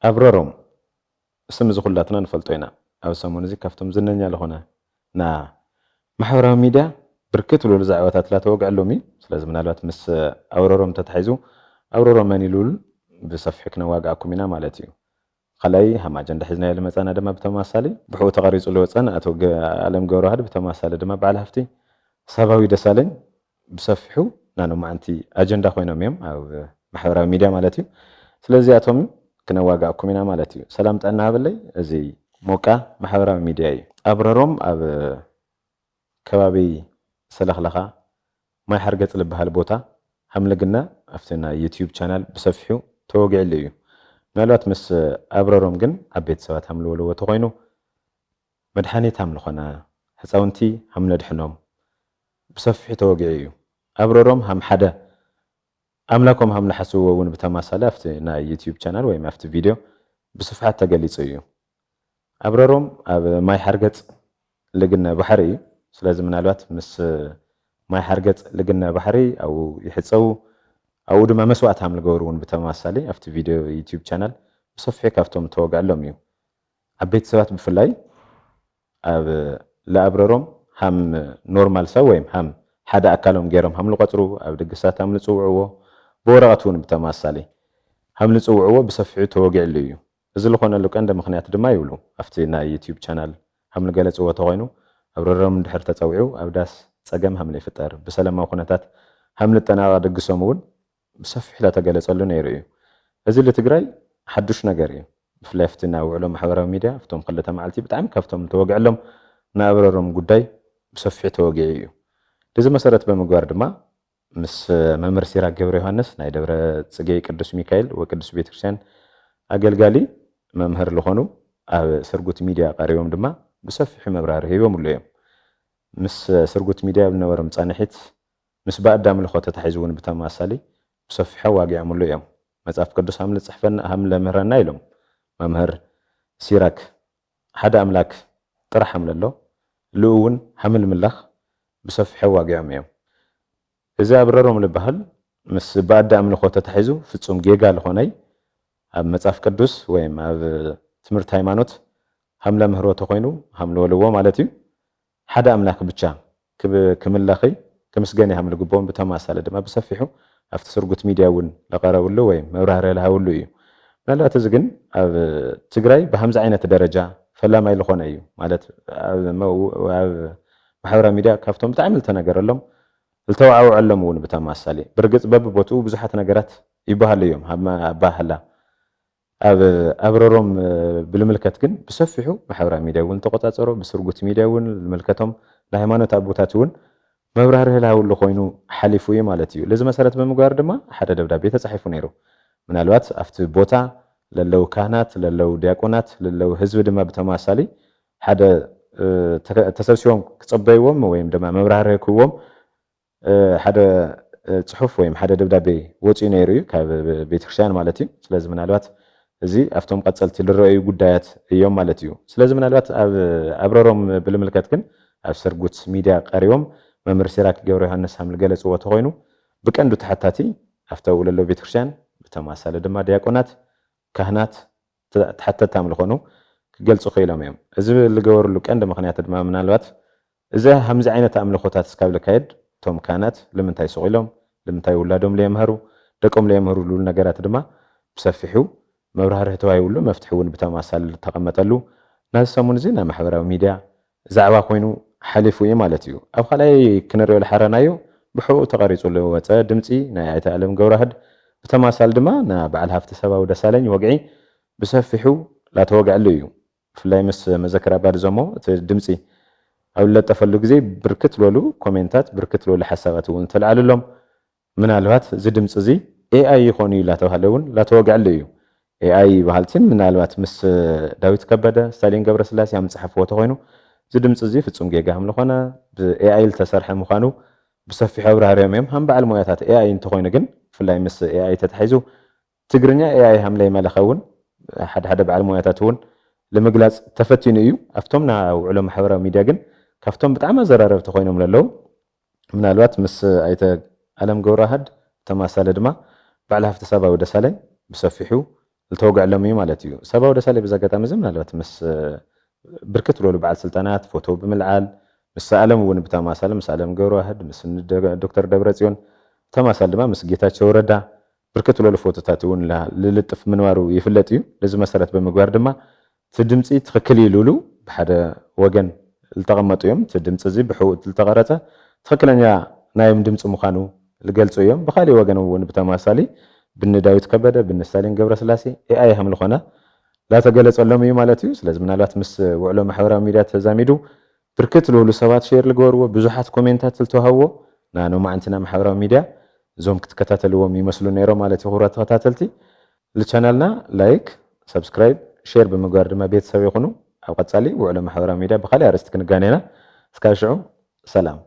ኣብረሮም፣ ስም እዚ ኩላትና ንፈልጦ ኢና። ኣብ ሰሙን እዚ ካብቶም ዝነኛ ዝኾነ ና ማሕበራዊ ሚድያ ብርክት ዝበሉ ዛዕባታት ላተወግዐሎም እዩ። ስለዚ ምናልባት ምስ ኣብረሮም ተታሒዙ ኣብረሮም መን ኢሉ ብሰፊሑ ክነዋግኣኩም ኢና ማለት እዩ። ካልኣይ ሃም ኣጀንዳ ሒዝናዮ ልመፃና ድማ ብተመሳሳሊ ብሕኡ ተቐሪፁ ልወፀን ኣቶ ገ- ኣለም ገብረዋህድ ብተመሳሳሊ ድማ በዓል ሃፍቲ ሳባዊ ደሳለኝ ብሰፊሑ ናኖማዓንቲ ኣጀንዳ ኮይኖም እዮም ኣብ ማሕበራዊ ሚድያ ማለት እዩ። ስለዚኣቶም ክነዋጋእኩም ኢና ማለት እዩ። ሰላም ጥዕና ሃበለይ። እዚ ሞቃ ማሕበራዊ ሚድያ እዩ። ኣብረሮም ኣብ ከባቢ ሰለኽለኻ ማይ ሓርገፅ ዝበሃል ቦታ ሃምልግና ኣብቲ ናይ ዩትዩብ ቻናል ብሰፊሑ ተወጊዕሉ እዩ። ምናልባት ምስ ኣብረሮም ግን ዓበይቲ ሰባት ሃምልወልዎ ተኮይኑ መድሓኒት ሃምልኾነ ህፃውንቲ ሃምነድሕኖም ብሰፊሑ ተወጊዑ እዩ። ኣብረሮም ሃም ሓደ ኣምላኮም ሃምልሓስዎ እውን ብተማሳሊ ኣብቲ ናይ ዩትዩብ ቻናል ወይም ኣብቲ ቪድዮ ብስፍሓት ተገሊፁ እዩ። ኣብረሮም ኣብ ማይ ሓርገፅ ልግነ ባሕሪ እዩ። ስለዚ ምናልባት ምስ ማይ ሓርገፅ ልግነ ባሕሪ ኣብኡ ይሕፀቡ፣ ኣብኡ ድማ መስዋእቲ ሃም ልገበሩ እውን ብተመሳሳሊ ኣብቲ ቪድዮ ዩትዩብ ቻናል ብሰፊሑ ካብቶም ተወግዐሎም እዩ። ዓበይቲ ሰባት ብፍላይ ኣብ ለኣብረሮም ሃም ኖርማል ሰብ ወይም ሃም ሓደ ኣካሎም ገይሮም ሃም ልቆፅሩ ኣብ ድግሳት ሃም ልፅውዕዎ ብወረቐት እውን ብተመሳሳሊ ሃም ልፅውዕዎ ብሰፊሑ ተወጊዕሉ እዩ። እዚ ዝኾነሉ ቀንዲ ምኽንያት ድማ ይብሉ ኣብቲ ናይ ዩትዩብ ቻናል ሃም ልገለፅዎ ተኮይኑ ኣብረሮም እንድሕር ተፀዊዑ ኣብ ዳስ ፀገም ሃም ለይፍጠር ብሰላማዊ ኩነታት ሃም ልጠናቐቕ ድግሶም እውን ብሰፊሕ ላተገለፀሉ ነይሩ እዩ። እዚ ልትግራይ ሓዱሽ ነገር እዩ። ብፍላይ ኣብቲ ናይ ውዕሎ ማሕበራዊ ሚድያ ኣብቶም ክልተ መዓልቲ ብጣዕሚ ካብቶም ተወግዐሎም ንኣብረሮም ጉዳይ ብሰፊሕ ተወጊዑ እዩ። እዚ መሰረት ብምግባር ድማ ምስ መምህር ሲራክ ገብረ ዮሃንስ ናይ ደብረ ፅጌ ቅዱስ ሚካኤል ወቅዱስ ቤተክርስትያን ኣገልጋሊ መምህር ዝኾኑ ኣብ ስርጉት ሚድያ ቀሪቦም ድማ ብሰፊሑ መብራህርሂ ሂቦምሉ እዮም። ምስ ስርጉት ሚድያ ኣብ ዝነበሮም ፃንሒት ምስ ባእዳ ኣምልኾ ተታሒዙ እውን ብተመሳሳሊ ብሰፊሖ ዋጊዖምሉ እዮም። መፅሓፍ ቅዱስ ሃም ልፅሕፈና ሃም ለምህረና ኢሎም መምህር ሲራክ ሓደ ኣምላክ ጥራሕ ሃም ለሎ ልኡ እውን ሃም ልምላኽ ብሰፊሖ ዋጊዖም እዮም። እዚ ኣብረሮም ልበሃል ምስ ባእዳ ኣምልኾ ተታሒዙ ፍፁም ጌጋ ልኾነይ ኣብ መፅሓፍ ቅዱስ ወይም ኣብ ትምህርቲ ሃይማኖት ሃም ለምህሮ ተኮይኑ ሃም ልወልዎ ማለት እዩ ሓደ ኣምላክ ብቻ ክብ- ክምለኺ ክምስገን ይሃም ልግብኦም ብተማሳለ ድማ ብሰፊሑ ኣብቲ ስርጉት ሚድያ እውን ለቀረብሉ ወይ መብራህርያ ልሃብሉ እዩ። ምናልባት እዚ ግን ኣብ ትግራይ ብሃምዚ ዓይነት ደረጃ ፈላማይ ልኾነ እዩ ማለት ኣብ መ- ኣብ ማሕበራዊ ሚድያ ካብቶም ብጣዕሚ ልተነገረሎም ልተዋዕውዐሎም እውን ብተማሳሌ ብርግፅ በብቦትኡ ብዙሓት ነገራት ይበሃሉ እዮም ኣብ ኣባህላ ኣብ ኣብረሮም ብልምልከት ግን ብሰፊሑ ማሕበራዊ ሚድያ እውን ተቆፃፀሮ ብስርጉት ሚድያ እውን ልምልከቶም ንሃይማኖት ኣቦታት እውን መብራህርህ ልሃብሉ ኮይኑ ሓሊፉ እዩ ማለት እዩ። ለዚ መሰረት ብምግባር ድማ ሓደ ደብዳቤ ተፃሒፉ ነይሩ። ምናልባት ኣብቲ ቦታ ለለው ካህናት ለለው ዲያቆናት ለለው ህዝቢ ድማ ብተመሳሳሊ ሓደ ተሰብሲቦም ክፀበይዎም ወይም ድማ መብራህርህ ክህዎም ሓደ ፅሑፍ ወይም ሓደ ደብዳቤ ወፂኡ ነይሩ እዩ ካብ ቤተክርስትያን ማለት እዩ። ስለዚ ምናልባት እዚ ኣብቶም ቀፀልቲ ልረኣዩ ጉዳያት እዮም ማለት እዩ። ስለዚ ምናልባት ኣብ ኣብረሮም ብልምልከት ግን ኣብ ስርጉት ሚድያ ቀሪቦም መምህር ሲራክ ገብረ ዮሃንስ ሃም ልገለፅዎ ተኮይኑ ብቀንዱ ተሓታቲ ኣብቲ ኣብኡ ለሎ ቤተክርስትያን ብተማሳለ ድማ ዲያቆናት ካህናት ተሓተቲ ሃም ልኾኑ ክገልፁ ክኢሎም እዮም። እዚ ልገበርሉ ቀንዲ ምክንያት ድማ ምናልባት እዚ ሃምዚ ዓይነት ኣምልኾታት እስካብ ልካየድ እቶም ካህናት ልምንታይ ስቕ ኢሎም ልምንታይ ውላዶም ለየምሀሩ ደቆም ለየምህሩ ልብሉ ነገራት ድማ ብሰፊሑ መብራህርህ ተዋሂብሉ መፍትሒ እውን ብተማሳሊ ልተቐመጠሉ ናዚ ሰሙን እዚ ናይ ማሕበራዊ ሚድያ ዛዕባ ኮይኑ ሓሊፉ እዩ ማለት እዩ። ኣብ ካልኣይ ክንሪኦ ልሓረናዮ ብሕኡ ተቐሪፁ ልወፀ ድምፂ ናይ ኣይተ ኣለም ገብረዋህድ ብተማሳሊ ድማ ና በዓል ሃፍቲ ሰባዊ ደሳለኝ ወግዒ ብሰፊሑ ላተወግዐሉ እዩ። ብፍላይ ምስ መዘክር ኣባዲ ዘሞ እቲ ድምፂ ኣብ ዝለጠፈሉ ግዜ ብርክት ዝበሉ ኮሜንታት ብርክት ዝበሉ ሓሳባት እውን ተልዓልሎም። ምናልባት እዚ ድምፂ እዚ ኤኣይ ይኾን እዩ ላተባሃለ እውን ላተወግዐሉ እዩ። ኤኣይ በሃልቲ ምናልባት ምስ ዳዊት ከበደ ስታሊን ገብረስላሴ ኣብ ምፅሓፍዎ ተኮይኑ እዚ ድምፂ እዚ ፍፁም ጌጋ ከም ዝኾነ ብኤኣይ ዝተሰርሐ ምዃኑ ብሰፊሑ ኣብራህርዮም እዮም ሃም በዓል ሞያታት ኤኣይ እንተኮይኑ ግን ብፍላይ ምስ ኤኣይ ተታሒዙ ትግርኛ ኤኣይ ሃምለይ መለኸ እውን ሓደ ሓደ በዓል ሞያታት እውን ንምግላፅ ተፈቲኑ እዩ። ኣብቶም ና ውዕሎ ማሕበራዊ ሚድያ ግን ካብቶም ብጣዕሚ ኣዘራረብቲ ኮይኖም ለለዉ ምናልባት ምስ ኣይተ ኣለም ገብረዋህድ ተማሳለ ድማ በዓል ሃፍቲ ሰባዊ ደሳለኝ ብሰፊሑ ዝተወግዐሎም እዩ ማለት እዩ። ሰብኣዊ ደሳለይ በዚ ኣጋጣሚ እዚ ምናልባት ምስ ብርክት ዝበሉ በዓል ስልጣናት ፎቶ ብምልዓል፣ ምስ ሰኣለም እውን ብተማሳሊ፣ ምስ ኣለም ገብረዋህድ፣ ምስ ዶክተር ደብረጽዮን፣ ብተማሳሊ ድማ ምስ ጌታቸው ረዳ ብርክት ዝበሉ ፎቶታት እውን ልልጥፍ ምንባሩ ይፍለጥ እዩ። ነዚ መሰረት ብምግባር ድማ እቲ ድምፂ ትኽክል እዩ ዝብሉ ብሓደ ወገን ዝተቐመጡ እዮም። እቲ ድምፂ እዚ ብሕውት ዝተቐረፀ ትኽክለኛ ናዮም ድምፂ ምዃኑ ዝገልፁ እዮም። ብካሊእ ወገን እውን ብተመሳሳሊ ብኒ ዳዊት ከበደ፣ ብኒ ስታሊን ገብረስላሴ ኤኣይ ከም ዝኾነ ላተገለፀሎም እዩ ማለት እዩ። ስለዚ ምናልባት ምስ ውዕሎ ማሕበራዊ ሚድያ ተዛሚዱ ብርክት ዝበሉ ሰባት ሼር ዝገበርዎ፣ ብዙሓት ኮሜንታት ዝተዋህብዎ፣ ንሎማዓንቲ ናይ ማሕበራዊ ሚድያ እዞም ክትከታተልዎም ይመስሉ ነይሮም ማለት እዩ። ክቡራት ተኸታተልቲ፣ ንቻናልና ላይክ፣ ሰብስክራይብ፣ ሼር ብምግባር ድማ ቤተሰብ ይኹኑ። ኣብ ቀፃሊ ውዕሎ ማሕበራዊ ሚድያ ብካሊእ ኣርእስቲ ክንጋነና። እስካብ ሽዑ ሰላም።